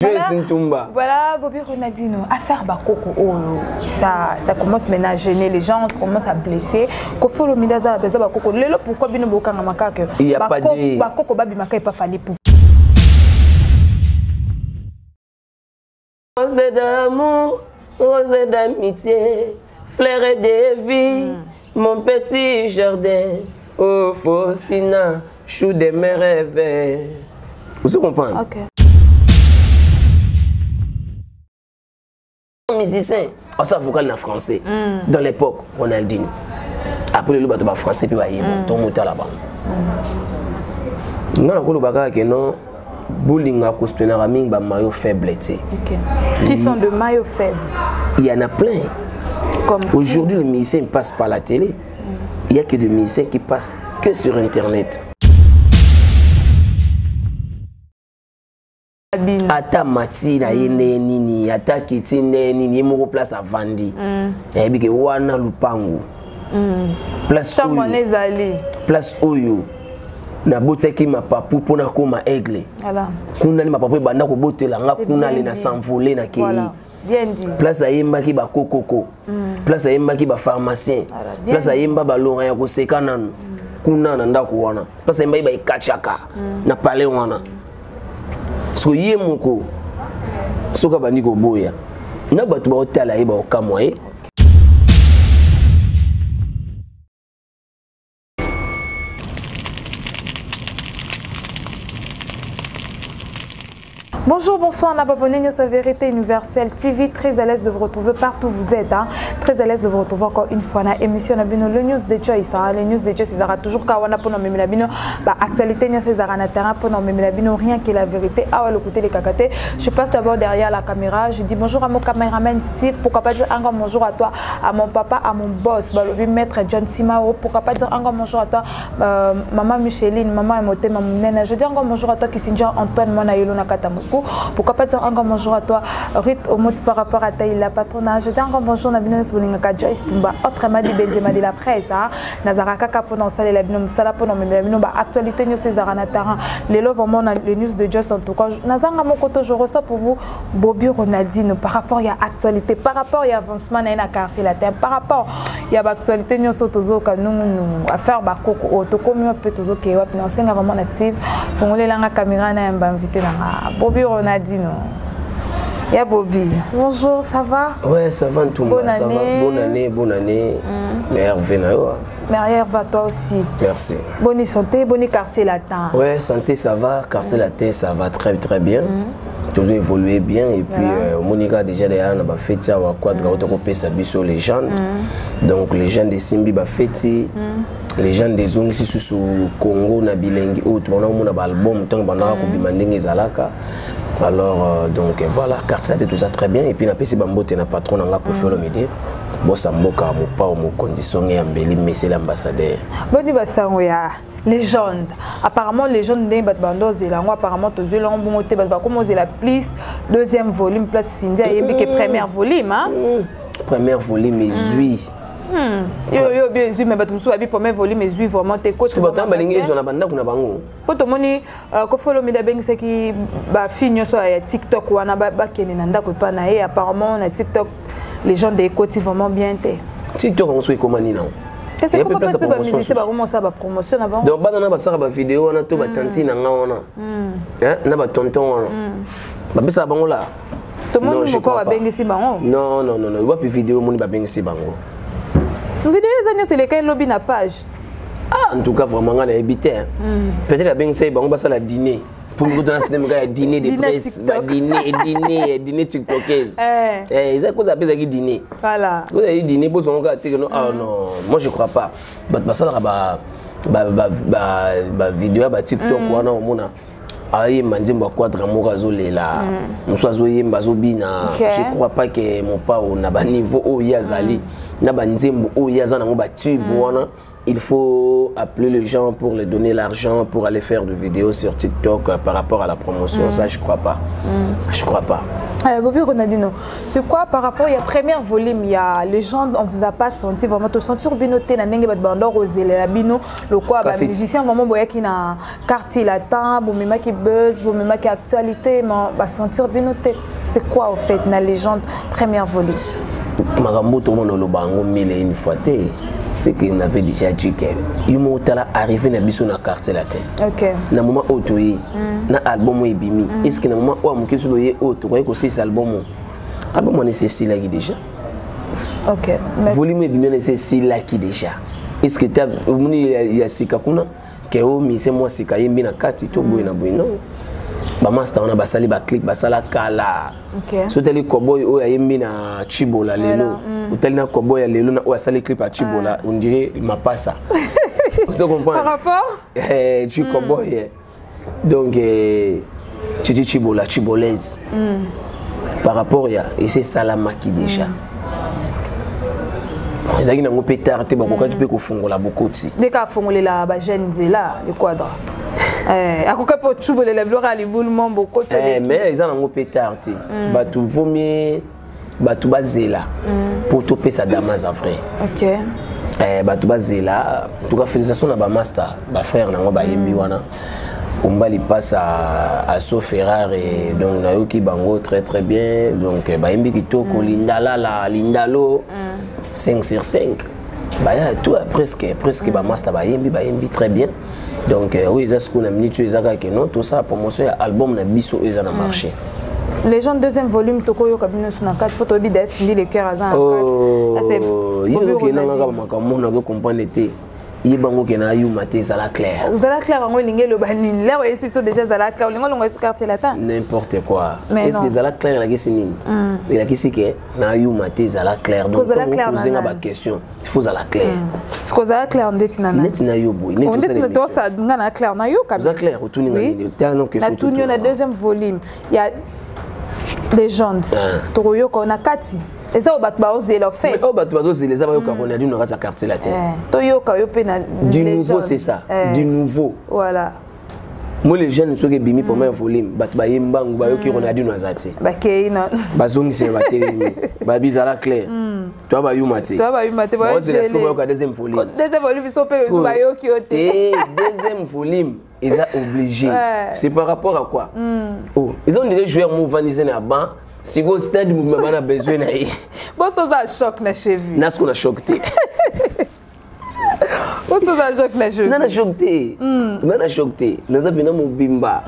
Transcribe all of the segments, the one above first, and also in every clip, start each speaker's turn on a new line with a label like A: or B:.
A: Voilà, Ntumba.
B: Voilà, Bobby Ronaldinho, affaire Bakoko, oh, ça commence maintenant à gêner les gens, ça commence à blesser. Koffi Olomide aza baza Bakoko. Lelo pourquoi bino bokanga makaka?
A: Il y a pas de
B: Bakoko babi maka pas fali pour.
A: Rose d'amour, rose d'amitié, fleur de vie, mon petit jardin. Oh Faustina, chou de mes rêves. Vous comprenez?
B: Ok.
A: Musicien, on s'est vocal en français. Dans l'époque, Ronaldinho. Après le bateau français puis baye ton moteur là-bas. Non, na koloba que non bolinga kostenaka mingi ba maillot faible tu sais.
B: Ok. Qui sont de maillots faibles?
A: Il y en a plein.
B: Comme
A: aujourd'hui les musiciens passent par la télé. Il y a que des musiciens qui passent que sur internet. Ata mati na ye nde nini, ata kiti nde nini, ye moko place avandi. Nayebi ke wana lupangu. Place
B: Chambre
A: oyo.
B: ezali.
A: Place oyo nabotaki mapapu mpona koma aigle.
B: Voilà.
A: Kuna ni mapapu ebanda kobotela nga
B: C'est
A: kuna
B: bien
A: le na
B: dit.
A: s'envoler na kei.
B: Voilà. Bien dit.
A: Place ayembaki ba kokoko. Place ayembaki ba pharmacien.
B: Voilà, bien
A: Place
B: dit.
A: ayemba ba Laurent ya koseka nanu. Kuna na ndako wana. Place ayembaki ba ekachaka. Na palais wana. So ye moko soka bandi koboya na bato baotala ye baokamwa ye.
B: Bonjour, bonsoir, Nababone News Vérité Universelle TV, très à l'aise de vous retrouver partout où vous êtes, hein. Très à l'aise de vous retrouver encore une fois dans l'émission Nabino, le News de Choice, hein. Le News de Choice, ils aura toujours kawana pour nous mener la bino, bah, actualité News, ils aura na terrain pour nous mener la bino, rien que la vérité. Ah ouais, le côté les cacatés. Je passe d'abord derrière la caméra, je dis bonjour à mon caméraman Steve, pourquoi pas dire encore bonjour à toi, à mon papa, à mon boss, bah, le maître John Simao, pourquoi pas dire encore bonjour à toi, maman Micheline, maman Emote, maman Nena. Je dis encore bonjour à toi, Kissinger Antoine, Mona Yolo Nakata Moscou. Pourquoi pas dire encore bonjour à toi, Ruth Omot par rapport à Taïla Patrona. Je dis encore bonjour à Bino Bolingaka Joyce Tumba, autrement dit Benzema de la presse, hein. Nazara Kaka pour dans salle la Bino Msala pour dans la Bino, bah, actualité news Zara Natara. Les love vraiment les news de Joyce en tout cas. Nazanga mon koto, je reçois pour vous Bobby Ronaldinho par rapport à actualité, par rapport à avancement dans la quartier latin, par rapport à actualité news tozo ka nous nous affaire ba koko to komi pe tozo ke wapi na senga vraiment na Steve fongole langa caméra na mba invité na nga Bobby Ronaldinho. Ya Bobby, bonjour, ça va?
A: Ouais, ça va tout
B: Bonne
A: ça va.
B: année.
A: Bonne année, bonne année. Meilleur vœu na yo.
B: Meilleur vœu à toi aussi.
A: Merci.
B: Bonne santé, bonne quartier latin.
A: Ouais, santé ça va, quartier latin ça va très très bien. Toujours évolué bien et puis, Monica déjà derrière na ba fête ya wa quadra auto ko pesa biso légende. Donc légende de Simbi ba fête. Légende des zongi si sous Congo na bilengi autre bona mona ba album tant banda ko bima ndenge zalaka. Alors donc voilà, quartier latin tout ça très bien et puis na pesi bambote na patron nga Koffi Olomide. Bossa mboka mo pa mo condition ya mbeli monsieur l'ambassadeur.
B: Boni basango ya légende. Apparemment légende ndenge bato bando ozela yango, apparemment tozwi elongo bongo te, bato bakoma ozela plus deuxième volume place Cindy ayembi ke première volume, hein?
A: Première volume ezwi.
B: Yo, yo, bien ezwi, mais bato mosusu babi première volume ezwi vraiment te.
A: Parce que bato wana balingi ezwa na bandako na bango.
B: Po tomoni Koffi Olomide abengisaki ba fille nyonso ya TikTok wana bakende na ndako epa na ye. Apparemment na TikTok légende ekoti vraiment bien te.
A: TikTok yango soki ekoma nini nango?
B: Est-ce
A: Il y a
B: que
A: plus place
B: peut-être
A: à promotion
B: ba musicien
A: susu.
B: ba commencer ba promotion na bango?
A: Donc bana na basaka ba vidéo wana to ba tantine na nga wana. Hein, na ba tonton wana. Ba pesa bango là.
B: Tout le monde
A: Non, je
B: moko
A: crois
B: ba
A: pas.
B: bengisi bango.
A: Non, non, non, non, wapi vidéo moni ba bengisi bango.
B: Vidéo eza nyonso eleka lobi na page.
A: Ah, en tout cas vraiment nga na éviter, hein. Peut-être ba bengisi bango ba sala dîner. Pour nous donner un gars dîner de
B: Dîner
A: presse,
B: TikTok.
A: ba dîner, dîner, dîner TikTokaise. Eh, ils ont cause appelé ça dîner.
B: Voilà.
A: Vous avez dîner pour son gars, non, ah non, moi je crois pas. Ba ba sala ba ba ba ba ba vidéo ba TikTok wana omona. Aye manzembo quadra moko azolela. Mosu azoyemba azobina. Je crois pas que mon pa na ba niveau oyo ye azali. Na ba nzembo oyo ye aza nango ba tube wana. Il faut appeler les gens pour les donner l'argent pour aller faire des vidéos sur TikTok par rapport à la promotion. Ça, je crois pas. Je crois pas.
B: Bobby Ronaldinho, c'est quoi par rapport, il y a premier volume, il y a les gens, on vous a pas senti vraiment, to sentir bino te na ndenge bato banda kozelela bino lokwa ba musicien vraiment boyaki na quartier latin, bomemaki buzz, bomemaki actualité, mais ba sentir bino te, c'est quoi au fait na légende première volume?
A: Makambo tomona oloba yango mille et une fois te. C'est qu'on avait déjà dit que yo moko tala arrivé na biso na quartier latin. Na moment oyo toye na album oyo ebimi, est ce que na moment oyo moke biso toye oyo tokoki kosilisa album oyo? Album wana esi esilaki déjà.
B: Mais
A: Volume ebimi wana esi esilaki déjà. Est ce que ta omoni ya sika kuna ke oyo mise mwa sika yembi na kati to boye na boye? Non, bamaster wana basali baclip, basala kala. So otali koboy oyo ayembi na Chibola lelo, otali na koboy ya lelo na oyo asali clip ya Chibola, on dirait mapasa. Ozo comprendre?
B: Par rapport?
A: Eh, tu koboy, eh. Donc Chichi Chibola, Chibolaise. Par rapport ya ese esalamaki déjà. Bon, ezalaki nango mpe tard te, bakokaki mpe kofungola bokoti.
B: Ndeka afongolela bajeune nzela, le quadra. Eh, akoka mpe ocubolela biloko ya libulu mombo okoti.
A: Eh, mais eza nango mpe tard te. Bato vomie, bato bazela mpo topesa damaza vrai. Eh, bato bazela. En tout cas, félicitation na bamaster, bafrère nango bayembi wana Ombali passe à So Ferrari, donc nayoki bango très très bien. Donc bayembi kitoko. Lindalala Lindalo, 5 sur 5. Baya tout presque presque bamaster bayembi, bayembi très bien. Donc oui, eza sikoyo na minute oyo eza kaka ke non, tosala promotion ya album na biso oyo eza na marché.
B: Légende deuxième volume, tokoyoka bino so na kati po toyebi da Cindy Le Cœur aza na
A: Oh,
B: kati.
A: ye okende kaka makambo nazo comprendre te. Ye bango okende ayuma te, ezala clair.
B: Ozala clair, yango elingi eloba nini? Lere oyesi biso déjà ezala clair, olingi olongo yesu quartier latin.
A: N'importe quoi.
B: Mais
A: Est ce
B: non.
A: que ezala clair elakisi nini? Elakisi ke na ayuma te, ezala clair. Donc
B: Kozala clair na
A: ozenga
B: nani?
A: baquestion, il faut ozala clair.
B: Soki ozala clair ndeti na nani?
A: Neti na yo boye, neti
B: ndeti
A: osala
B: na
A: émission.
B: tosa nga na clair nayoka.
A: Oza clair, otuni nga
B: Oui.
A: nini? Tala no question.
B: Natuni yo na deuxième volume ya légende, tokoyoka na kati, eza oyo bato baozela fait.
A: Oyo bato bazozela eza bayoka Ronaldinho na kati ya quartier latin.
B: Toyoka yo mpe na
A: Du nouveau.
B: légende.
A: C'est ça, du nouveau.
B: Voilà.
A: Moi, les jeunes, soki ebimi premier volume, bato baye mbangu, bayoki Ronaldinho aza te.
B: Bakei na
A: Bazongisi na batelemi, babi ezala clair, toa bayuma te.
B: Toa bayuma te.
A: Bazozela sikoyo bayoka deuxième volume.
B: Deuxième volume, biso mpe ezo bayoki yo te.
A: Eh, deuxième volume eza obligé. C'est par rapport à quoi? Oh, eza on dirait joueur mo ovandise na banc, sikoyo stade mobima bana besoin na ye.
B: Boso oza choc na cheville.
A: Na sikoyo na choc te.
B: Boso oza choc na cheville.
A: Nga na choc te, nga na choc te, naza mpena mobimba,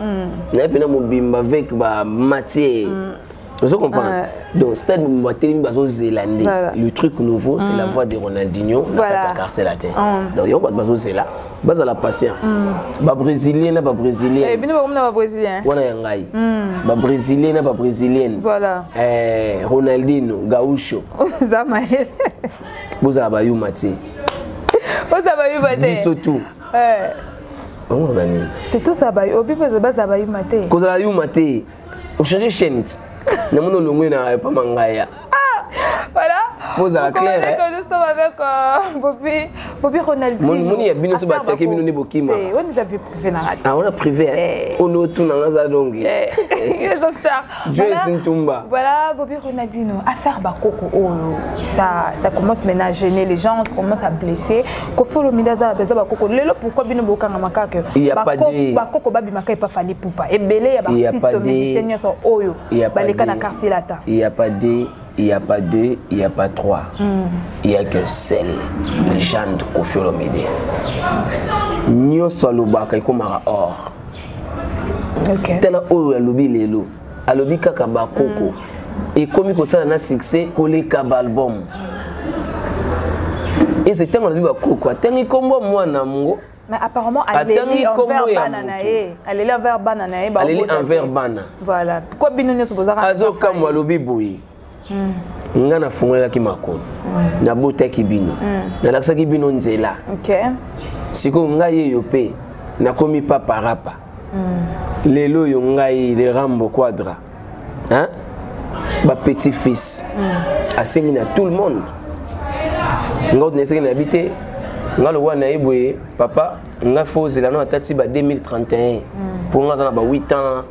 A: naza mpena mobimba avec bamatière. Ozo comprendre? Donc stade mobimba batelemi, bazozela nde. Le truc nouveau, c'est la voix de Ronaldinho na kati ya quartier latin. Donc yango bato bazozela, bazala patient, babrésilien na babrésilien.
B: Eh, bino bakomi na babrésilien.
A: Wana ya ngai, babrésilien na babrésilienne. Eh, Ronaldinho Gaucho.
B: Oza mayele.
A: Bozala bayuma te.
B: Oza bayuma te.
A: Biso tout. Bango banini?
B: Te, tozala bayo obi bazala bayuma te.
A: Kozala yuma te, ochange chaîne ti namoni olongwe na epama ngai.
B: Voilà.
A: Faut ozala clair,
B: Vous
A: hein.
B: comprenez que nous sommes avec Bobby Ronaldinho.
A: Moni ya bino so
B: Affaire
A: batake bino nde bokima.
B: Te, wana eza vie privée na nga.
A: Ah, wana privé, hein? Ono otuna nga aza dongi.
B: Eza star.
A: Joyce Ntumba.
B: Voilà, Bobby Ronaldinho, affaire Bakoko, oh, ça commence maintenant à gêner les gens, ça commence à blesser. Koffi Olomide aza aza Bakoko. Lelo pourquoi bino bokanga makaka?
A: Il y a pas
B: Bakoko babi maka epa Fally Ipupa. Ebele ya
A: Il y a
B: ba
A: pas
B: artiste musicien nyonso oyo
A: Il y a pas
B: baleka na quartier latin.
A: Il y a pas deux, il n'y a pas deux, il n'y a pas trois. Il n'y a qu'un seul légende, Koffi Olomide. Nyonso alobaka ekomaka or. Tala oyo alobi lelo, alobi kaka bakoko. Ekomi kosala na succès koleka baalbum. Ese ntango alobi bakoko, atangi nkombo mwana mongo.
B: Mais apparemment,
A: Atangi
B: aleli
A: kombo
B: envers
A: ya
B: bana na
A: moto.
B: ye. Aleli envers bana na ye.
A: Aleli
B: Babota
A: envers
B: te.
A: bana.
B: Voilà. Pourquoi bino nyonso bozaka
A: Azokamwa, alobi boye: nga nafungolelaki makolo, nabotaki bino, nalakisaki bino nzela. Sikoyo ngai yeyo mpe nakomi paparapa lelo oyo, ngai le Rambo Quadra, hein? Bapetit fils asengi na tout le monde, nga oyo naesaki na yebi te. Nga lokola naye boye, papa, nga fo ozela no ata ti ba 2031, mpo nga aza na ba 8 ans,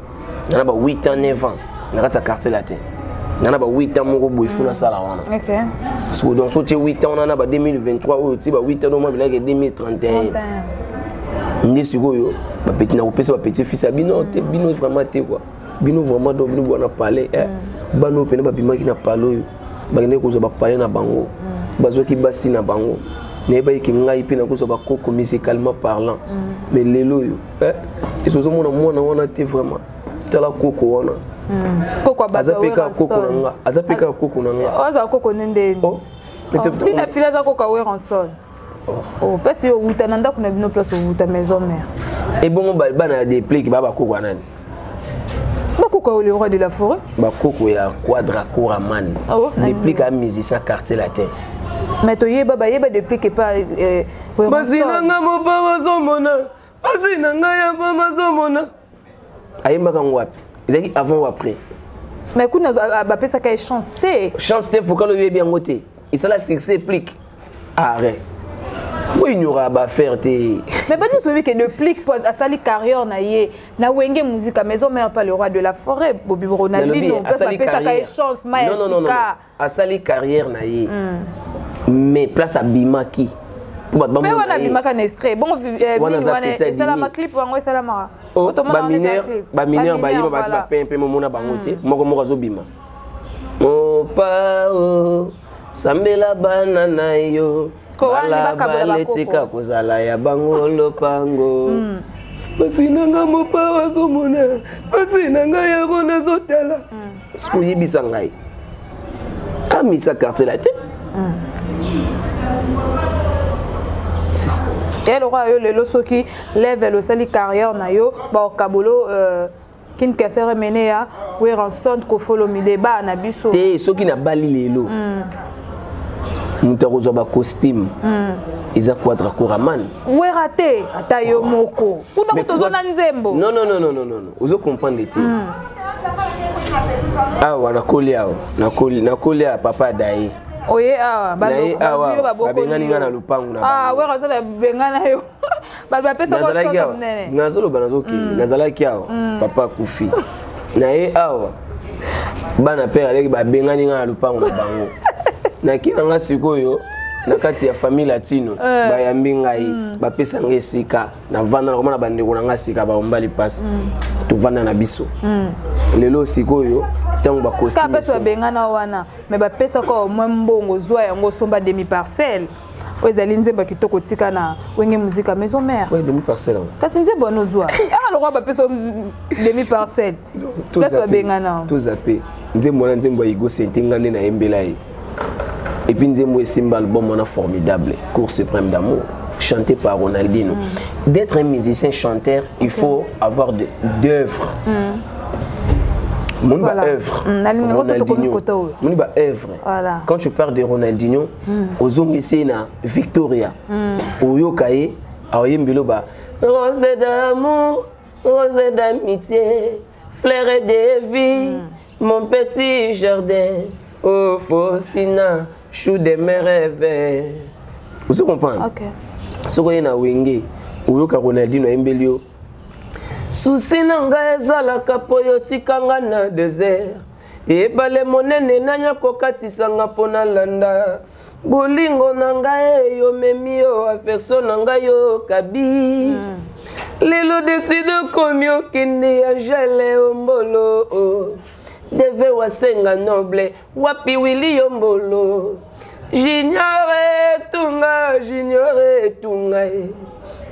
A: na ba 8 ans, 9 ans na kati ya Quartier Latin, na ba 8 ans moko boye fo nasala wana. So donc so tie 8 ans wana na ba 2023 oyo, ti ba 8 ans nomwa bilaki 2031 nde sikoyo bapetit nakopesa bapetit fils ya bino te. Bino vraiment te quoi, bino vraiment. Donc bino bwana palais, eh, bana oyo pene babimaki na palais oyo, bakendaki kozwa bapalais na bango, bazwaki basi na bango. Nayebaki ngai mpe nakozwa bakoko musicalement parlant, mais lelo oyo, eh, ese ozomona mwana wana te. Vraiment, tala koko wana. Aza mpe kaka koko na nga, aza mpe kaka koko na nga.
B: Aza koko nde ndeni?
A: Oh,
B: Bina fili aza koko Werrason. Oh, place yo owuta na ndako na bino, place owuta Maison Mère.
A: Ebongo bana ya Deplick ba bakoko ya nani?
B: Bakoko ya le roi de la forêt.
A: Bakoko ya Quadra Koraman.
B: Oh.
A: Deplick a musicien Quartier Latin.
B: Mais toyeba, bayeba Deplick epa
A: Basi na nga mopa bazomona, basi na ngai ya pa bazomona. Ayembaka ngo wapi? Ezalaki avant ou après?
B: Mais kuna bapesaka ye chance te.
A: Chance te, vocal oyebi yango te, esala succès plique arrêt oignoraka baaffaire te.
B: Mais bato nyonso oyebi ke Deplick po asali carrière na ye na Wenge Musica Maison Mère, pas le roi de la forêt, Bobi Ronaldino, place bapesaka ye chance ma ya sika.
A: Asali carrière na ye, mais place abimaki
B: po bato mpe wana abimaka na extrait bongo nini wana esalama, clip yango esalamaka.
A: Bamineur bayeba bati bapempe momona bango te, moko moko azobima. Mopao sambela bana na yo, balabala etika kozala ya bango lopango. Pasi na nga mopao azomona, pasi na ngai yango nazotala. Soki oyebisa ngai amisa Quartier Latin, c'est ça.
B: Ye lokola yo lelo, soki level osali carrière na yo, bakabolo King Kester Emeneya, Werrason, Koffi Olomide, baa na biso.
A: Te, soki nabali lelo, moto akozwa bacostume eza Quadra Koraman.
B: Wera te, ata yo moko kuna ko tozona nzembo.
A: Non, non, non, non, non, non, ozo comprendre te. Awa nakoli, awa nakoli, nakoli awa, papa adaye.
B: Oye awa.
A: Naye awa, babengani nga na lupangu na
B: bango. Wera azala bengana yo, bato bapesa ko chance monene.
A: Nazoloba, nazokende. Nazalaki awa, papa akufi, naye awa, bana pere aleki babengani nga na lupangu na bango. Naki na nga sikoyo na kati ya famille latino, bayambi ngai, bapesa ngai esika navanda, nakomona bandeko na ngai sika baomba lipasi, tovanda na biso. Lelo sikoyo ntango
B: bacostume babengana wana, mais bapesaka au moins mbongo, zwa yango osomba demi parcelle oyo ezali nzembo ya kitoko, tika na Wenge Musica Maison Mère.
A: Ouais, demi parcelle.
B: Kasi nzembo wana ozwa aka lokwa bapesa demi parcelle, place babengana.
A: Tozape nzembo wana, nzembo ya Igo Sente, nga nde nayembela ye. Et puis nzembo esimba album wana formidable, Cour suprême d'amour, chanté par Ronaldinho. D'être un musicien chanteur, il faut avoir d'œuvres. Moni ba œuvre.
B: Ronaldinho.
A: Moni ba œuvre. Quand tu parles de Ronaldinho, ozongisi na Victoria. Oyoka ye, aoyembelo ba rose d'amour, rose d'amitié, fleur de vie, mon petit jardin. Oh Faustina, chou de mes rêves. Vous comprenez?
B: Ok.
A: Soki oye na Wenge, oyoka Ronaldinho ayembeli yo: susi na ngai ezalaka mpo yo tikanga na désert, ebale monene nani akokatisanga mpo nalanda bolingo na ngai eyomemi yo, affection na ngai yo kabi. Lelo décide okomi okende, Angele Ombolo oh. Deve wasenga noble wapi, Wili Yombolo, Junior Etunga, Junior Etunga ye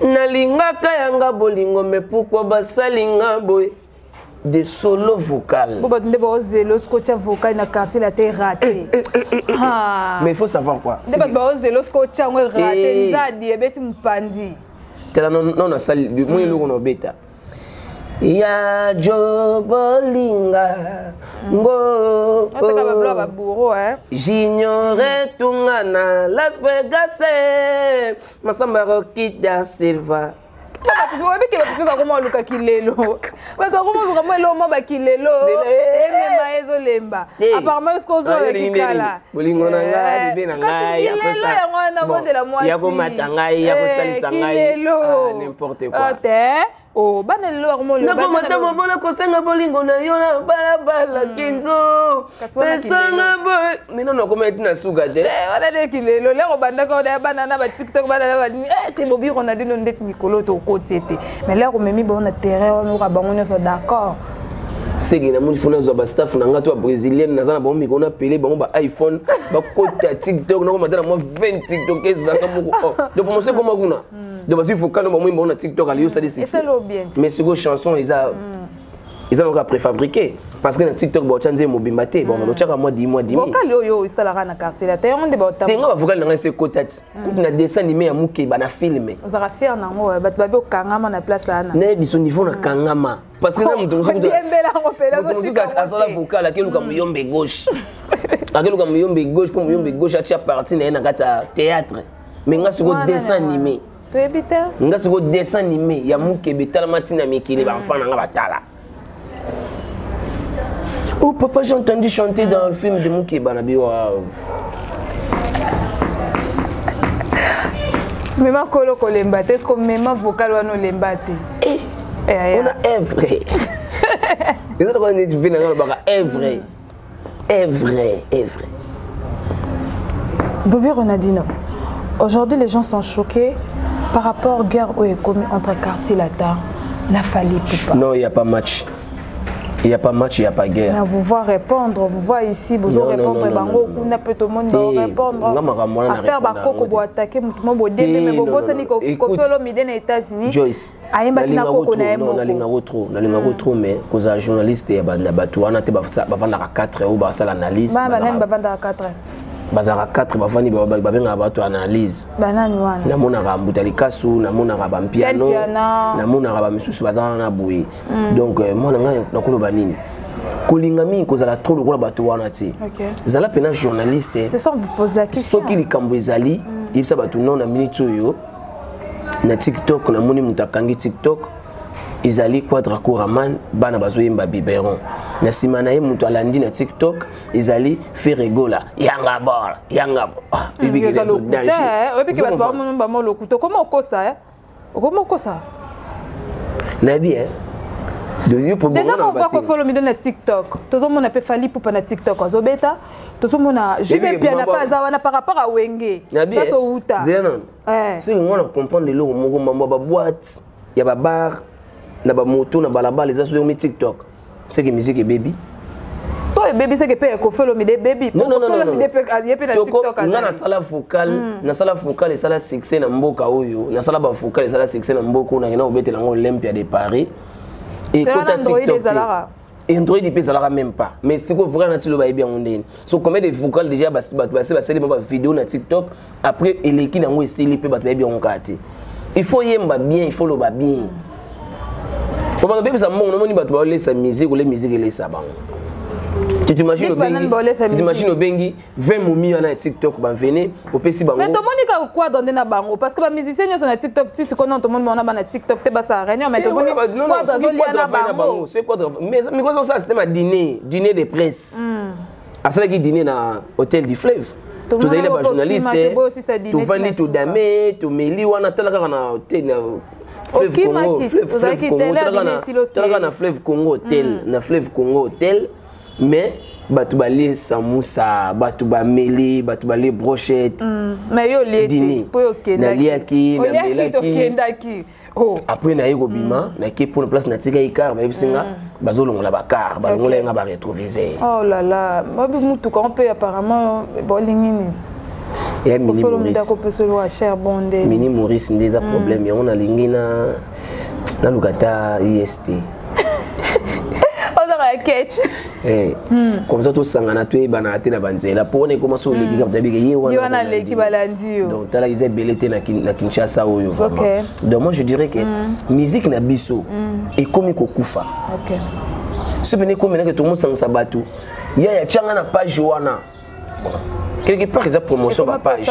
A: nalingaka yanga bolingo, me pourquoi basalinga boye de solo vocal?
B: Bo bato nde baozela osiko otya vocal na Quartier Latin raté.
A: Mais il faut savoir quoi?
B: Nde bato baozela osiko otya yango raté, nzadi ebeti mopanzi.
A: Tala no nasali moi eloko na obeta ya jo bolinga ngo.
B: Osaka bablo baburo, hein.
A: Junior Etunga na Las Vegas, Masamba Rokita Silva.
B: Oyebi ke bato mpe bakoma oluka kilelo, bato bakoma oluka mwa eloko mwa bakilelo emema ezolela. Olemba. Apparemment ce qu'on zo kikala.
A: Bolingo na ngai, bébé na ngai,
B: après ça. Yango wana bondela mwasi.
A: Ya komata ngai, ya kosalisa ngai. N'importe quoi.
B: Te. Oh, bana lelo bakomoloba.
A: Nakomata mabona kosenga bolingo na yo na balabala Kenzo. Pesanga boy. Mais non, nakoma eti na suka te.
B: Wana nde kilelo lero bandaka oda bana na ba TikTok, bana na ba te Bobi Ronaldinho ndeti mikolo tokoti ete. Mais lero omemi bango na terrain wana, oka bango nyonso d'accord.
A: Seke namoni fo nazwa bastaff na nga to babrésilienne, naza na bango mikolo, napele bango ba iPhone, bakota TikTok, nakomata na mwa 20 tiktokese nanga moko. Donc promotion ekoma kuna. Donc bazwi vocal no bamoi bango na TikTok, ali osali succès. Mais sikoyo chanson eza lokola préfabriqué, parce que na TikTok baotya nzembo mobimba te, bon, otyaka mwa 10, mwa 10.
B: Vocal oyo esalaka na quartier la te, yango nde
A: baotenga bavocal na ngai ese ekota ti kutu na dessin animé ya Mokeba na film.
B: Ozalaka fier nango, bato babi okangama na place wana.
A: Nayebi so niveau na kangama, parce que eza moto mosusu asala vocal, akeluka moyombe gauche, akeluka moyombe gauche mpo moyombe gauche atia parti na ye na kati ya théâtre. Mais nga sikoyo dessin animé,
B: toyebi te.
A: Nga sikoyo dessin animé ya Mokebe etalama ntina mikili, baenfant na nga batala: "Oh papa, j'ai entendu chanter dans le film de Mukeba." Na bi wow.
B: Mema kolo kolemba te, ce mema vocal wana olemba te.
A: On a œuvre eza lokola neti ve na nga lobaka œuvre, œuvre, œuvre.
B: Bobby Ronaldinho, aujourd'hui les gens sont choqués par rapport à guerre oyo ekomi entre Quartier Latin na Fally Ipupa.
A: Non, il n'y a pas match. Il n'y a pas match, il n'y a pas guerre.
B: Mais vous voir répondre, vous voir ici, vous répondre, bango, kuna peut tout le monde répondre. Affaire bakoko bo attaquer mutu mo bo mais bo bosani ko Koffi Olomide na États-Unis.
A: Joyce.
B: Ayembaki na koko na ye moko.
A: Nalingako trop, nalingako trop, mais kozala journaliste ya bato wana te, bavandaka 4 oyo basala analyse.
B: Banani bavandaka 4?
A: Bazalaka 4, bavandi, babengaka bato analyse.
B: Banani wana?
A: Namonaka Mbuta Likasu, namonaka bampiano, namonaka bamisusu baza wana boye. Donc mwana ngai, nakoloba nini? Kolinga mingi kozala trop lokola bato wana te. Zala mpena journaliste. Soki likambo ezali, yebisa bato non. Na minute oyo na TikTok, namoni moto akangi TikTok, ezali Quadra Koraman, bana bazoyemba biberon. Na nsima na ye, moto alandi na TikTok ezali Ferre Gola, yanga bor yanga.
B: Oyebiki bato bamo lokuta, okoma okosa, okoma okosa.
A: Nayebi.
B: Déjà on voit Koffi Olomide na TikTok, tozomona mpe Fally Ipupa na TikTok azobeta, tozomona JB Mpiana mpe aza wana par rapport à Wenge place outa.
A: Soki ngo na comprendre eloko moko, mambo ya baboîte ya babar na bamoto na balabala eza soki omi TikTok, seke musique ebebi.
B: So ebebi, seke mpe Koffi Olomide ebebi. Ye mpe na TikTok.
A: Nga nasala vocal, nasala vocal esala succès na mboka oyo, nasala bavocal esala succès na mboka oyo, nakenda kobetela yango Olympia de Paris,
B: ekota TikTok.
A: Android mpe ezalaka même pas, mais sikoyo vocal na tilo bayebi yango ndeni. So combien de vocal déjà bato base basali ba bavidéo na TikTok, après eleki nango, esili mpe bato bayebi yango kaka te. Il faut yemba bien, il faut loba bien po bato bebisa mbongo. Nomoni bato baolesa musique, ole musique elesa bango. Tu t'imagines, obengi, tu obengi 20 momi wana ya TikTok, bavene, opesi bango.
B: Mais tomoni kaka Quadra nde na bango, parce que bamusicien nyonso na TikTok ti sikoyo non, tomoni bango na bana TikTok te basala réunion, mais tomoni Quadra azolia na bango.
A: Mais mikozo osala système ya dîner, dîner de presse. Asalaki dîner na Hôtel du Fleuve, tozali na bajournaliste, tovandi, todame, tomeli wana. Tala kaka na hôtel na Fleuve Congo, Fleuve Congo, talaka na Fleuve Congo Hotel, na Fleuve Congo Hotel. Mais bato balie samusa, bato bameli, bato balie brochette.
B: Mais yo olie te po
A: naliaki, namelaki. Après naye kobima, nake mpona place natikaki car, bayebisi nga bazolongola bacar, balongola ye nga barétroviseur.
B: Oh là là, mobi mutuka mpe apparemment bolingi nini?
A: Ya mini Maurice,
B: cher bonde.
A: Mini Maurice nde eza problème yango. Nalingi na naluka ta ist.
B: Ozaka ya ketch.
A: Comme ça tosangana, toyebana te na banzela mpo wana ekoma so oleki kaka tabike ye.
B: Wana aleki, balandi yo.
A: Donc tala, eza ebele te na Kinshasa oyo vraiment. Donc moi je dirais que musique na biso ekomi kokufa. So pene ekomi nake tomosangisa bato ya ya tianga na page wana, quelque part eza promotion bapage.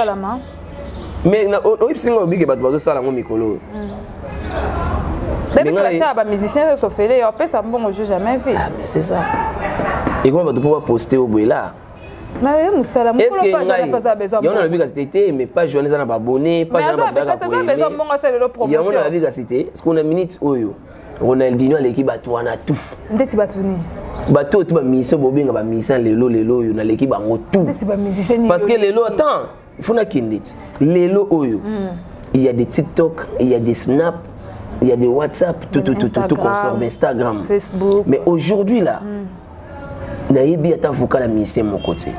A: Mais oyebisi nga obike bato bazosala yango mikolo oyo.
B: Batia bamusicien nyonso ofele, opesa mbongo, je jamais vu.
A: Ah, mais c'est ça. Ekoma bato mpo baposte oyo boye la.
B: Mais mosala mokolo page wana mpe aza besoin.
A: Yango nalobi kasi te te, mais page wana eza na baabonné, page wana bato bayaka
B: koaimer.
A: Yango nalobi kasi te, parce que na minute oyo Ronaldinho aleki bato wana tout.
B: Ndeti bato nini?
A: Bato oyo to bamusicien bobenga bamusicien lelo lelo oyo, naleki bango tout.
B: Ndeti bamusicien nini?
A: Parce que lelo, attends, il faut nakende ti lelo oyo, il y a des TikTok, il y a des Snap, il y a des WhatsApp, tout tout tout tout, tout consort, Instagram,
B: Facebook.
A: Mais aujourd'hui là, nayebi ata vocal ya musicien moko te.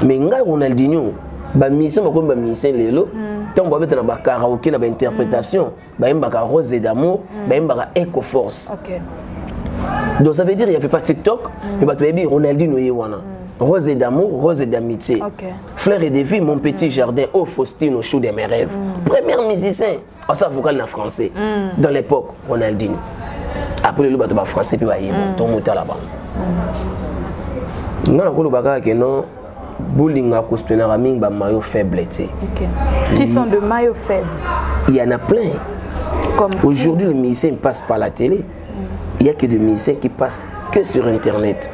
A: Mais ngai Ronaldinho, bamusicien bakomi bamusicien lelo, ntango babeta na bakaraoke, na bainterprétation, bayembaka Rose d'amour, bayembaka Eco Force. Donc ça veut dire il y avait pas TikTok, mais bato bayebi Ronaldinho ye wana. Rose d'amour, rose d'amitié, fleur et de vie, mon petit jardin, oh Faustine, au chou de mes rêves. Premier musicien asa vocal na français dans l'époque, Ronaldinho. Après lelo bato bafrançais mpe bayeba, tomotala bango. Nga nakoloba kaka ke non, bolinga kostenaka mingi bamaillon faible te.
B: Qui sont de maillots faibles?
A: Il y en a plein.
B: Comme?
A: Aujourd'hui, les musiciens passent par la télé. Il y a que des musiciens qui passent que sur internet.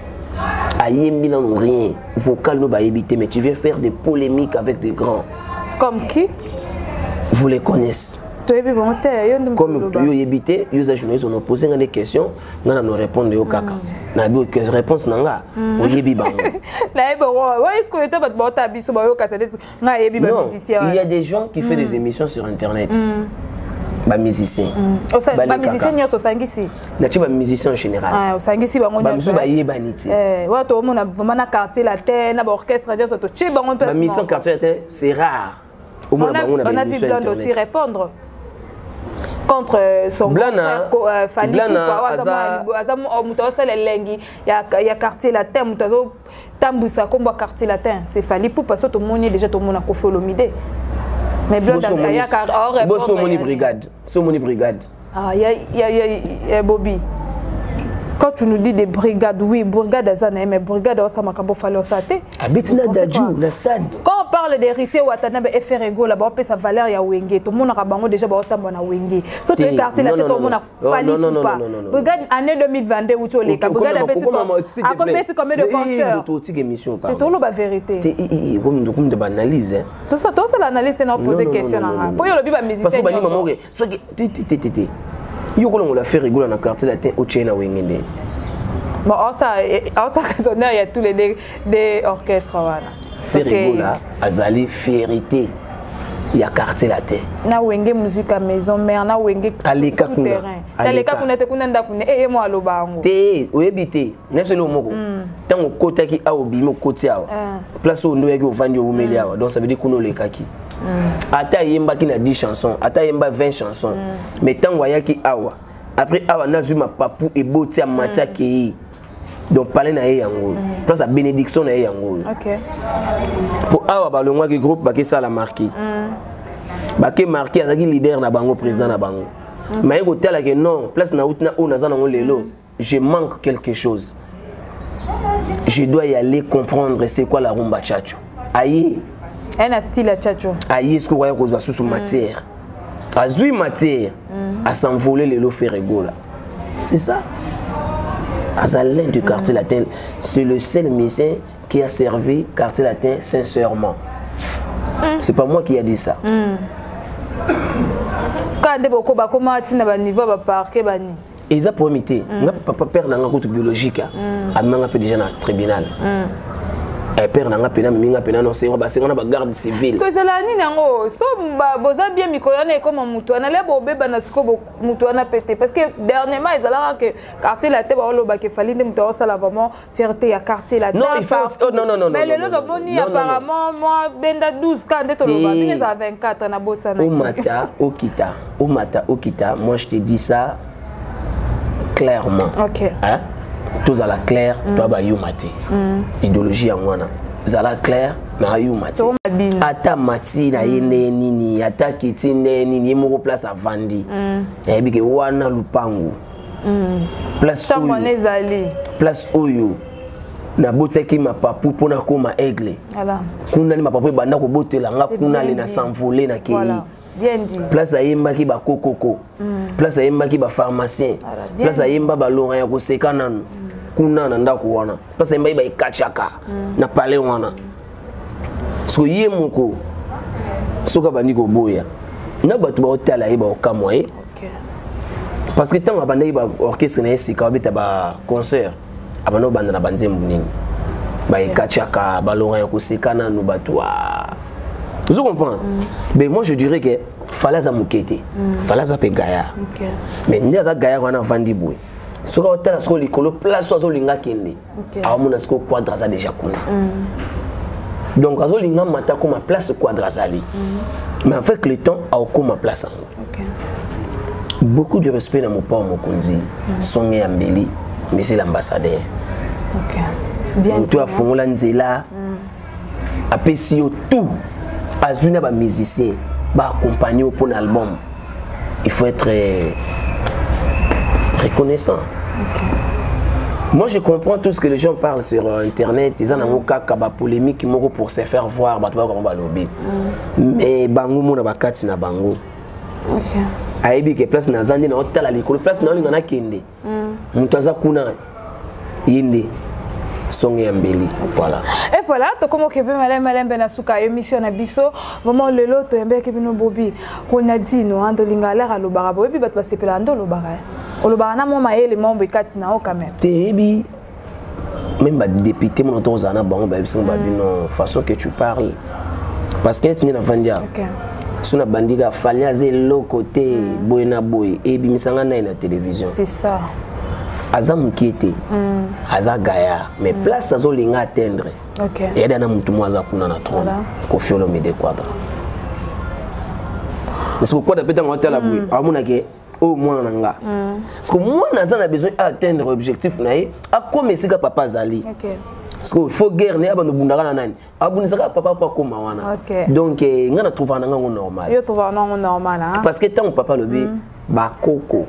A: Ayembi nano rien, vocal no bayebi te, mais tu viens faire des polémiques avec des grands.
B: Comme qui?
A: Vous les connaissez.
B: Toyebi bango te, yo nde.
A: Comme yo oyebi te, yo oza journaliste, on opose nga des questions, nga na no répondre yo kaka. Nayebi que réponse na nga, oyebi bango.
B: Nayebi bango wa, est ce que ete bato baota biso bayokasa neti nga ayebi
A: Non,
B: bamusicien?
A: il y a des gens qui font des émissions sur internet, bamusicien.
B: Bamusicien nyonso osangisi?
A: Natie bamusicien en général.
B: Ah, osangisi bango.
A: Bamisusu bayebani te.
B: Wa toomona vraiment na Quartier Latin, na baorchestre nyonso, totie bango mpe.
A: Bamusicien Quartier Latin, c'est rare omona bango na
B: On a vu
A: baémission
B: Blonde aussi
A: internet.
B: répondre contre son
A: Blana,
B: grand frère Fally
A: Blana,
B: Ipupa, oyo aza moto azosala elengi ya Quartier Latin, moto azotambwisa nkombo ya Quartier Latin, c'est Fally Ipupa. So tomoni déjà, tomona Koffi Olomide, mais Blonde ayaka
A: Boso omoni brigade, so omoni brigade.
B: Ah, ya Bobby. Quand tu nous dis des brigades, oui, brigade aza na ye, mais brigade aosala makambo Fally osala te.
A: Abeti na Dadju na stade.
B: Quand on parle d'héritier Watanabe et Ferre Gola, baopesa valeur ya Wenge, tomonaka bango déjà baotambola na Wenge. So toye Quartier Latin, tomona Fally Ipupa. Brigade, année 2022 uti oleka, brigade abeti, akobeti combien de concerts?
A: Totika émission.
B: Toloba vérité.
A: Komi de baanalyse.
B: Tosala analyse, na opose question na nga po yo olobi bamusicien.
A: Parce que banima moke soki te yo kolongola Ferre Gola na Quartier Latin, otie na Wenge nde.
B: Bon, ça raisonner, il y a tous les deux orchestres wana.
A: Ferre Gola azali fierté ya Quartier Latin.
B: Na Wenge Musica Maison Mère, na Wenge.
A: Aleka kuna.
B: Aleka kuna te, kuna ndako ne ye mo aloba yango.
A: Te, oyebi te, nyonso eloko moko, ntango okotaki awa, obimi, okoti awa, place oyo nde oyaki, ovandi, owumeli awa, donc ça veut dire kuna olekaki. Ata ayembaki na 10 chansons, ata ayemba 20 chansons, mais ntango ayaki awa, après awa nazwi mapapu eboti, amati, akei. Donc palais na ye yango oyo, place ya bénédiction na ye yango oyo. Mpo awa balongwaki groupe, bakesala marquis, bake marquis, azalaki leader na bango, président na bango. Mais aye kotala ke non, place nauti na oyo naza nango lelo, je manque quelque chose, je dois y aller comprendre c'est quoi la rumba tchatcho. Aye.
B: Aye na style ya tchatcho.
A: Aye soki okoya kozwa susu matière, azwi matière, as'envolé. Lelo Ferre Gola, c'est ça, aza l'un du Quartier Latin. C'est le seul musicien qui a servi Quartier Latin sincèrement. C'est pas moi qui a dit ça.
B: Kaka nde boko bakoma ntina baniveau ya baparke bani.
A: Eza problème te. Nga papa, père na nga kutu biologique amemanga mpe déjà na tribunal. Père na nga mpena amemi nga mpena non basenga na bagarde civile.
B: Siko ezala nini yango? So boza bien, mikolo wana ekoma motu wana le bobebana. Siko motu wana pe te, parce que dernièrement ezalaka ke Quartier Latin, baolobaka Fally nde moto aosala vraiment fierté ya Quartier Latin.
A: Non, il faut, oh, non, non, non.
B: Mais lelo tomoni apparemment moi benda 12 ka nde toloba bino ezala 24 na bosana.
A: Omata okita, omata okita, moi je te dis ça clairement. Hein? Tozala clair, toa bayuma te. Idéologie yango wana, zala clair na ayuma te. Ata mati na ye nde nini, ata kiti nde nini, ye moko place avandi, nayebi ke wana lupangu, place
B: oyo ezali.
A: Place oyo nabotaki mapapu mpona koma aigle, kuna nde mapapu ebanda kobotela nga, kuna le na s'envole na kei. Place ayembaki bakokoko, place ayembaki bapharmacien, place ayemba balora ya koseka nanu. Kuna na ndako wana, place ayembaki baekatiaka na palais wana. So ye moko soki abandi koboya na bato baotala ye, baokamwa ye, parce que ntango abandaki baorchestre na ye sika, babeta baconcert, abanda obanda na banzembo nini, baekatiaka, balonga ya koseka nanu bato. Ozo comprendre? Mais moi, je dirais que Fally aza moke te. Fally aza mpe gaillard, mais nde aza gaillard wana, avandi boye, soki aotala sikoyo likolo, place oyo azolinga akende, aomona sikoyo Quadra aza déjà kuna. Donc azolinga mata akoma place Quadra azali, mais avec le temps aokoma place yango. Beaucoup de respect na mopao mokonzi, songe ya mbeli, monsieur l'ambassadeur, moto afongola nzela, apesi yo tout, azwi na bamusicien baaccompagne yo mpo na album. Il faut être reconnaissant. Moi, je comprends tout ce que les gens parlent sur internet. Ils en ont kaka ba polémique moko pour se faire voir, bato ba balobi. Mais bango mona bakati na bango. Ayebi ke place naza nde naotala likolo, place naolinga nakende. Moto aza kuna, ye nde songe ya mbeli. Voilà.
B: Et voilà, tokomi okepe malembe malembe na suka émission na biso. Vraiment, lelo toyembeki bino Bobi Ronaldino. Ndolinga alere alobaka, boyebi bato basepelaka nde olobaka, olobaka na mwa mayele mwa ekati na yo quand même.
A: Te, yebi, même badéputé mona tozala na bango, bayebisanga babino façon que tu parles, parce que neti nde navandi awa, so nabandi kaka Fally aza eloko te, boye na boye, ebimisanga nai na télévision.
B: C'est ça.
A: Aza mokie te, aza gaillard, mais place azolinga atteindre, eyada na motu mo aza kuna na trône, Kofi Olomide, Quadra. Parce que Quadra mpe ntango atala boye, amonake oyo mwana na nga, parce que mwana aza na besoin atteindre objectif na ye, akoma esika papa azali. Parce que faut guerre ne abanda obundaka na nani, abundisaka papa po akoma wana. Donc nga na trouvaka na ngango normal.
B: Yo trouvaka nango normal, hein?
A: Parce que ntango papa alobi bakoko,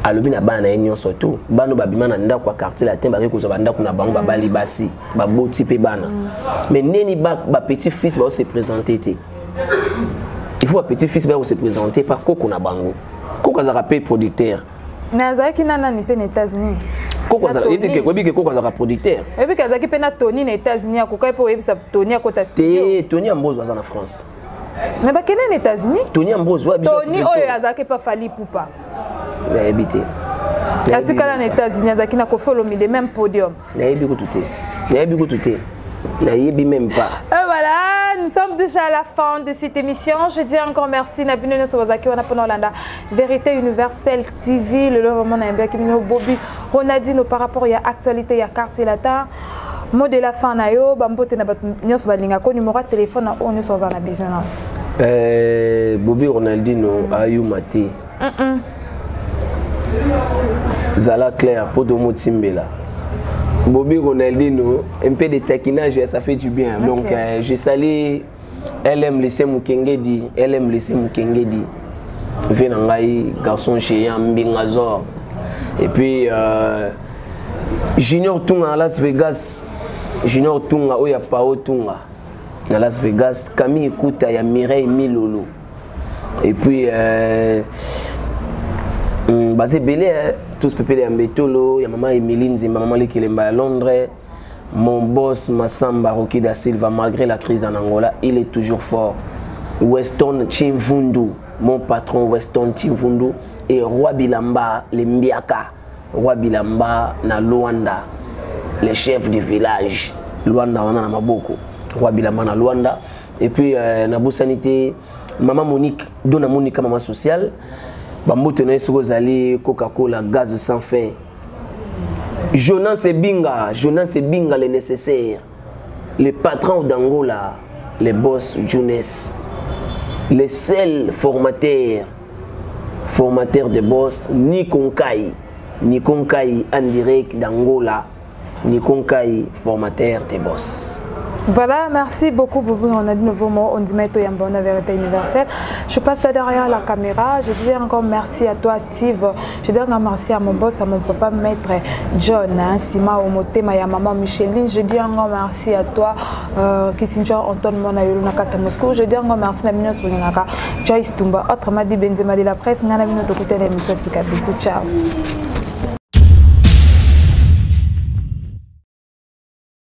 A: alobi na bana na ye nyonso tu, bana babima na ndako ya Quartier Latin, bakei kozwa bandako na bango, babali basi, baboti mpe bana. Mais neni bapetit fils bao se présenter te? Il faut bapetit fils baya kose présenter pa koko na bango. Koko azalaka mpe producteur.
B: Mais azalaki na nani mpe na États-Unis?
A: Koko oyebi ke koko azalaka producteur.
B: Oyebi ke azalaki mpe na Tony na États-Unis, akokaki mpe oyebisa Tony akota
A: studio. Te, Tony Ambozo aza na France.
B: Mais bakende na États-Unis.
A: Tony Ambozo wa
B: biso. Tony oyo azalaki mpa Fally Ipupa.
A: Nayebi te.
B: Atikala na États-Unis, azalaki na Kofi Olomide, même podium.
A: Nayebi kutu te, nayebi kutu te, nayebi même pas.
B: Et voilà, nous sommes déjà à la fin de cette émission. Je dis encore merci na bino nyonso bazalaki wana mpona olanda Vérité Universelle TV. Lelo vraiment nayembelaki bino Bobi Ronaldino par rapport ya actualité ya Quartier Latin. Mot de la fin na yo, bambote na bato nyonso balingako, numéro ya téléphone na oyo nyonso baza na besoin na.
A: Bobi Ronaldino ayuma te. Zala clair po tomotimbela Bobby Ronaldinho, un peu de taquinage, ça fait du bien. Donc, je salue LM Lycée Mukengedi, LM Lycée Mukengedi. Venangai, garçon géant, Mbingazor. Et puis, Junior Tunga à Las Vegas. Junior Tunga, oya Pao Tunga. À Las Vegas. Camille Kouta, ya Mireille Milolo. Et puis, baza ebele, hein. Tous pepele ya Mbetolo, ya mama Emilie Nzemba, mama Lekelemba ya Londres. Mon boss Massamba Rocky da Silva, malgré la crise en Angola, il est toujours fort. Weston Chimvundu, mon patron Weston Chimvundu, et Roi Bilamba, les Mbiaka, Roi Bilamba na Luanda, le chef du village Luanda wana na maboko, Roi Bilamba na Luanda. Et puis nabosani te maman Monique Dona Monica, maman sociale, bambote na ye soki ozali. Coca-Cola gaz sans fin, Jonas Ebinga, Jonas Ebinga, le nécessaire, le patron d'Angola, le boss Junes, le seul formateur, formateur de boss Nikonkai, Nikonkai en direct d'Angola, Nikonkai, formateur de boss.
B: Voilà, merci beaucoup, Bobi. On a de nouveaux mots, on dit la Vérité Universelle. Je passe là derrière la caméra. Je dis encore merci à toi, Steve. Je dis encore merci à mon boss, à mon papa, maître John, hein, Sima Omotema, ya maman Micheline. Je dis encore merci à toi, Kissinger Antoine Monayolo Nakata Moscou. Je dis encore merci à Minos Joyce Tumba, autrement dit Benzema de la presse. Nana Bino Tokute, l'émission Sika. Bisous, ciao.